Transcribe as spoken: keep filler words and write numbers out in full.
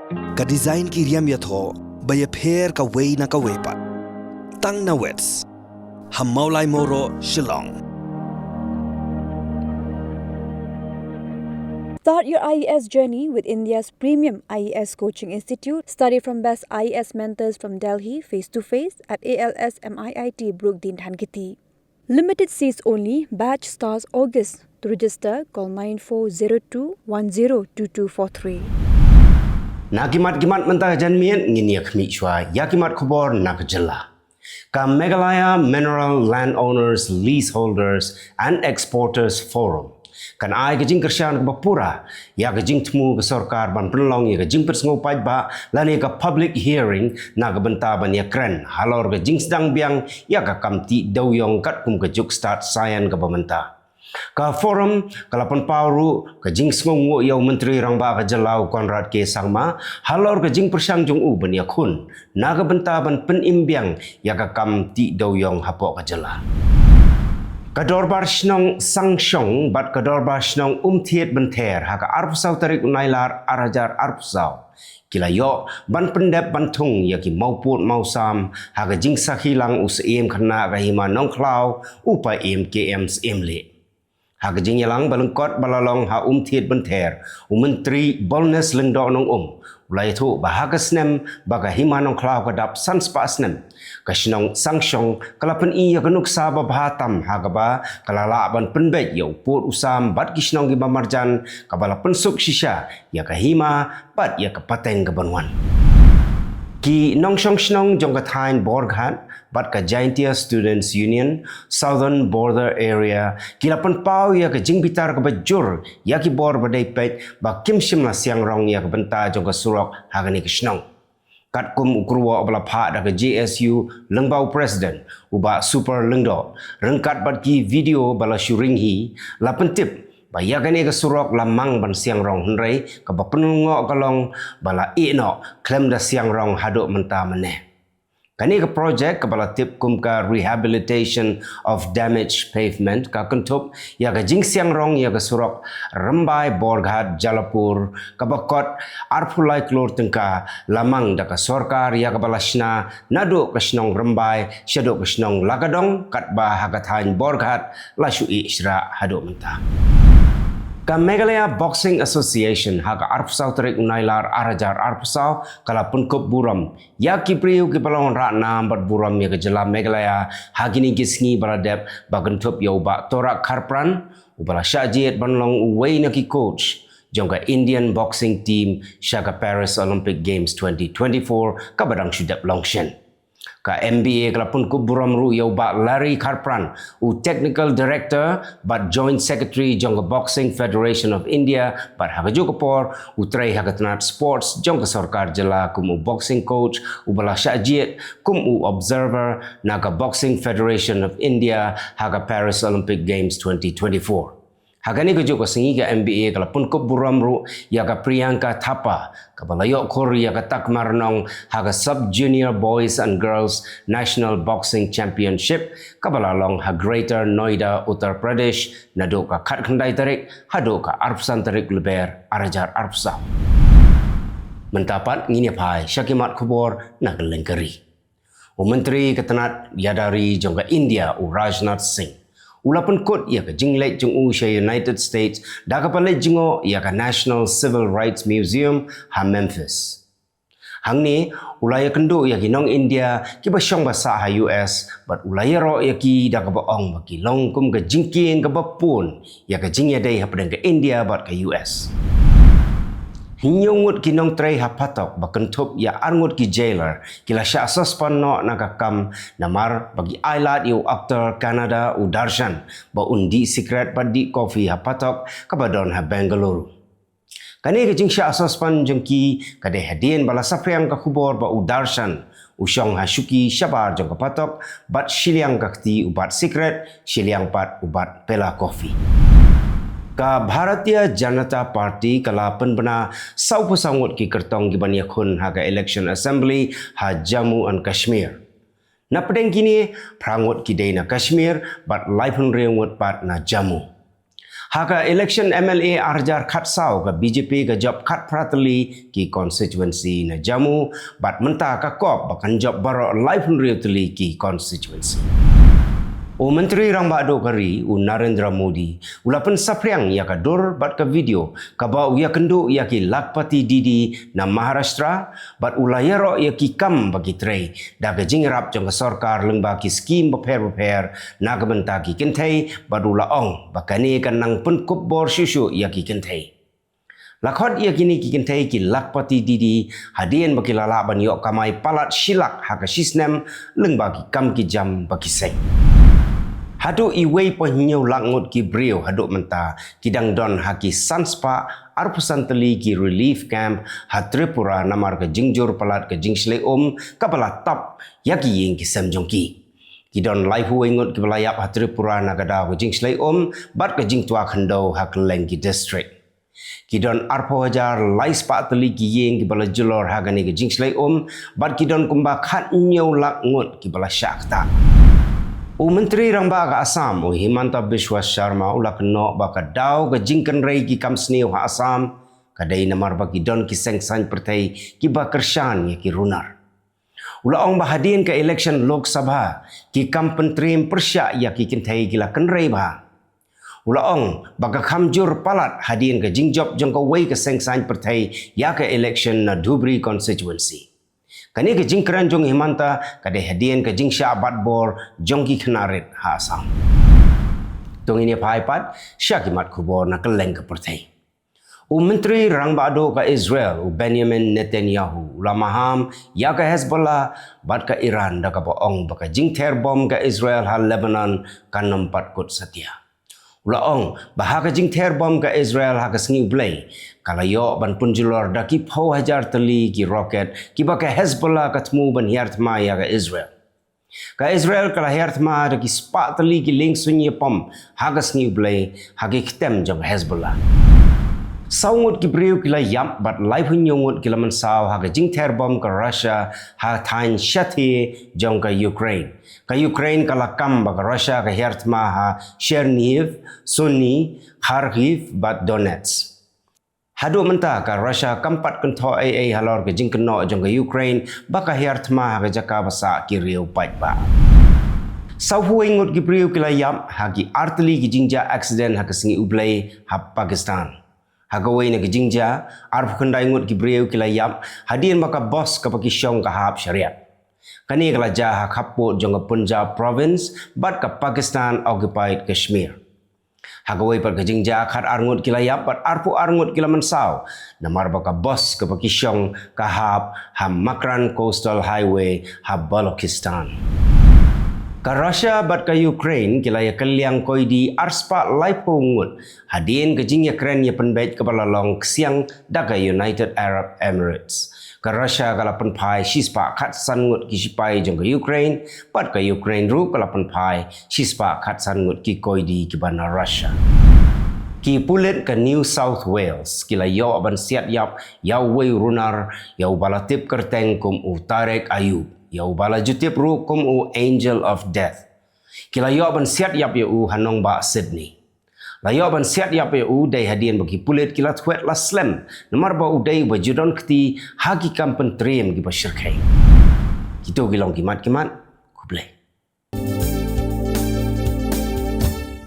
Ka design ki riam ïathoh ba ïapher kawei na kawei pat. Tang na Wits ha Mawlai Mawroh, Shillong. Start your I A S journey with India's premium I A S coaching institute. Study from best I A S mentors from Delhi, face to face at A L S M I I T Brookdin, Dhankheti. Limited seats only. Batch starts August. To register, call nine four zero two one zero two two four three. Na ki mat ki mat mynta ka janmiet ngin ïa khmih shuwa ïa ki mat khubor na ka jylla. Ka Meghalaya Mineral Landowners, Leaseholders and Exporters Forum kan ai ka jingkyrshan kaba pura ïa ka jingthmu ka sorkar ban pynlong ïa ka jingpynsngew paidbah lane ka public hearing na ka bynta ban ïakren halor ka jingsdang biang ïa ka kam tih dewiong katkum ka juk stad saian kaba mynta. Ka forum ka la pynpaw ruh ka jingsngewnguh ïa u Myntri Rangbah ka jylla u Conrad K Sangma halor ka jingpyrshang jong u ban ïakhun na ka bynta ban pynim biang ïa ka kam tih dewiong hapoh ka jylla. Ka Dorbar Shnong Sangshong bad ka Dorbar Shnong Umthied Bynther ha ka arphew saw tarik u Nailar ar hajar arphew saw ki la ïoh ban pyndep ban thung ïa ki mawpud mawsam ha ka jingsakhi lang u Syiem Khynnah ka Hima Nongkhlaw u Paiem K M Syiemlieh. Ha ka jingïalang ba lyngkot ba la long ha Umthied Bynther, u Myntri Bolnes Lyngdoh Nongum u la ïathuh ba ha ka snem ba ka Hima Nongkhlaw ka dap san spah snem, ka shnong Sangshong ka la pyni ïa ka nuksa ba bha tam ha kaba ka la lah ban pynbeit ïa u pud u sam bad ki shnong kiba marjan kaba la pynsuk shisha ïa ka hima bad ïa ka pateng kaban wan. Ki nongshong shnong jong ka thaiñ Borghat bad ka Jaintia Students Union Southern Border Area ki la pynpaw ïa ka jingbitar kaba jur ïa ki bor ba dei peit ba kim shym la siang rong ïa ka bynta jong ka surok ha kane ka shnong. Katkum u kyrwoh ba la phah da ka J S U lyngba u President u Bah Super Lyngdoh ryngkat bad ki video ba la shu ring hi, la pyntip ba ïa kane ka surok la mang ban siang rong hynrei kaba pynlyngngoh ka long ba la ïeh noh khlem da siang rong haduh mynta mynne. Kane ka projek kaba la tip kum ka Rehabilitation of Damaged Pavement ka kynthup ïa ka jingsiang rong ïa ka surok Rymbai Borghat Jalapur kaba kot arphew lai klur tyngka la mang da ka sorkar ïa kaba la shna naduh ka shnong Rymbai shaduh ka shnong Lakadong katba ha ka thaiñ Borghat la shu ïeh shrah haduh mynta. Ka Meghalaya Boxing Association ha ka arphew saw tarik u Nailar ar hajar arphew saw ka la pynkup burom ïa ki briew kiba la wanrah nam bad burom ïa ka jylla Meghalaya ha kine ki sngi ba la dep ba kynthup ïa u Bah Torak Kharpran uba la shah jied ban long uwei na ki coach jong ka Indian boxing team sha ka Paris Olympic Games twenty twenty-four kaba dang shu dep long shen. Ka M B A ka la pynkup burom ruh ïa u Bah Larry Kharpran, u Technical Director bad Joint Secretary jong ka Boxing Federation of India bad ha kajuh ka por u trei ha ka tnat sports jong ka sorkar jylla kum u boxing coach uba la shah jied kum u observer na ka Boxing Federation of India ha ka Paris Olympic Games twenty twenty-four. Ha kane kajuh ka sngi ka M B A ka la pynkup burom ruh ïa ka Priyanka Thapa kaba la ïoh khur ïa ka takma rnong ha ka Sub Junior Boys and Girls National Boxing Championship kaba la long ha Greater Noida, Uttar Pradesh naduh ka khatkhyndai tarik haduh ka arphew san tarik Lber ar hajar arphew saw. Mynta pat ngin ïa phai sha ki mat khubor na ka lyngkari. U Myntri ka tnat ïada ri jong ka India u Rajnath Singh u la pynkut ïa ka jingleit jong u sha United States da kaba leit jngoh ïa ka National Civil Rights Museum ha Memphis. Hangne u la ïakynduh ïa ki nong India kiba shong ba sah ha U S bad u la ïaroh ïa ki da kaba ong ba ki long kum ka jingkieng kaba pun ïa ka jingïadei hapdeng ka India bad ka U S. Hynñiew ngut ki nongtrei ha phatok ba kynthup ïa ar ngut ki jailer ki la shah suspend noh na ka kam namar ba ki ailad ïa u actor Kannada u Darshan ba un dih sikret bad dih kofi ha phatok kaba don ha Bengaluru. Kane ka jingshah suspend jong ki ka dei hadien ba la saphriang ka khubor ba u Darshan u shong ha shuki shabar jong ka phatok bad shiliang ka kti u bat sikret, shiliang pat u bat pela kofi. Ka Bharatiya Janata Party ka la pynbna sawphew saw ngut ki kyrtong kiban ïakhun ha ka election assembly ha Jammu and Kashmir. Na pdeng kine, phra ngut ki dei na Kashmir bad laiphew hynriew ngut pat na Jammu. Ha ka election M L A ar hajar khatsaw ka B J P ka jop khatphra tylli ki constituency na Jammu, bad mynta ka kop ba kan jop baroh laiphew hynriew tylli ki constituency. U Myntri Rangbah Duh ka ri, u Narendra Modi, u la pynsaphriang ïa ka dur bad ka video kaba u ïakynduh ïa ki Lakhpati Didi na Maharashtra, bad u la ïaroh ïa ki kam ba ki trei da ka jingïarap jong ka sorkar lyngba ki skim bapher bapher na ka bynta ki kynthei, bad u la ong ba kane kan nang pynkup bor shuh shuh ïa ki kynthei. La khot ïa kine ki kynthei ki Lakhpati Didi hadien ba ki la lah ban ïoh kamai palat shi lak ha ka shi snem lyngba ki kam ki jam ba ki seng. Haduh iwei point hynñiew lak ngut ki briew haduh mynta ki dang don ha ki san spah arphew san tylli ki relief camp ha Tripura namar ka jingjur palat ka jingshlei um kaba la tap ïa ki ïing ki sem jong ki. Ki don laiphew wei ngut kiba la ïap ha Tripura na ka daw ka jingshlei um bad ka jingtwa khyndew ha kylleng ki district. Ki don arphew hajar lai spah tylli ki ïing kiba la julor ha kane ka jingshlei um, bad ki don kumba khathynñiew lak ngut kiba la shah ktah. U Myntri Rangbah ka Assam, u Himanta Biswa Sharma, u la kynnoh ba ka daw ka jingkynrei ki kam sniew ha Assam ka dei namar ba ki don ki seng saiñ pyrthei kiba kyrshan ïa ki runar. U la ong ba hadien ka election Lok Sabha, ki kam pyntriem pyrshah ïa ki kynthei ki la kynrei bha. U la ong ba ka kham jur palat hadien ka jingjop jong kawei ka seng saiñ pyrthei ïa ka election na Dhubri constituency. Kane ka jingkren jong Himanta ka dei hadien ka jingshah bat bor jong ki khynnah rit ha Assam. To ngin ïa phai pat sha ki mat khubor na kylleng ka pyrthei. U Myntri Rangbah Duh ka Israel, u Benjamin Netanyahu, u la maham ïa ka Hezbollah bad ka Iran da kaba ong ba ka jingther bom ka Israel ha Lebanon kan ym pat kut satia. U la ong ba ha ka jingther bom ka Israel ha ka sngi U Blei, ka la ïoh ban pynjulor da ki phew hajar tylli ki roket kiba ka Hezbollah ka thmu ban hiar thma ïa ka Israel. Ka Israel ka la hiar thma da ki spah tylli ki liengsuiñ ïapom ha ka sngi U Blei ha ki ktem jong ka Hezbollah. Saw ngut ki briew ki la ïap bad laiphew hynñiew ngut ki la mynsaw ha ka jingther bom ka Russia ha thaiñ Shatyr jong ka Ukraine. Ka Ukraine ka la kam ba ka Russia ka hiar thma ha Chernihiv, Sumy, Kharkiv bad Donetsk. Haduh mynta ka Russia kam pat kynthoh ei ei halor ka jingkynnoh jong ka Ukraine ba ka hiar thma ha ka jaka ba sah ki riew paidbah. Sawphew wei ngut ki briew ki la ïap ha ki artylli ki jingjia accident ha ka sngi U Blei ha Pakistan. Ha kawei na ka jingjia, arphew khyndai ngut ki briew ki la ïap hadien ba ka bus kaba ki shong ka hap shariat. Kane ka la jia ha khappud jong ka Punjab province bad ka Pakistan occupied Kashmir. Ha kawei pat ka jingjia, khatar ngut ki la ïap bad arphew ar ngut ki la mynsaw namar ba ka bus kaba ki shong ka hap ha Makran Coastal Highway ha Balochistan. Ka Russia bad ka Ukraine ki la ïakylliang koidi arspah laiphew ngut hadien ka jingïakren ïapynbeit kaba la long ksiang da ka United Arab Emirates. Ka Russia ka la pynphai shispah khatsan ngut ki shipai jong ka Ukraine, bad ka Ukraine ruh ka la pynphai shispah khatsan ngut ki koidi kiba na Russia. Ki pulit ka New South Wales ki la ïoh ban siat ïap ïa uwei u runar, ïa uba la tip kyrteng kum u Tarek Ayub, ïa uba la ju tip ruh kum u Angel of Death. Ki la ïoh ban siat ïap ïa u ha nongbah Sydney. La ïoh ban siat ïap ïa u dei hadien ba ki pulit ki la thwet la slem namar ba u dei uba ju don kti ha ki kam pyntriem kiba shyrkhei. Kito ki long ki mat ki mat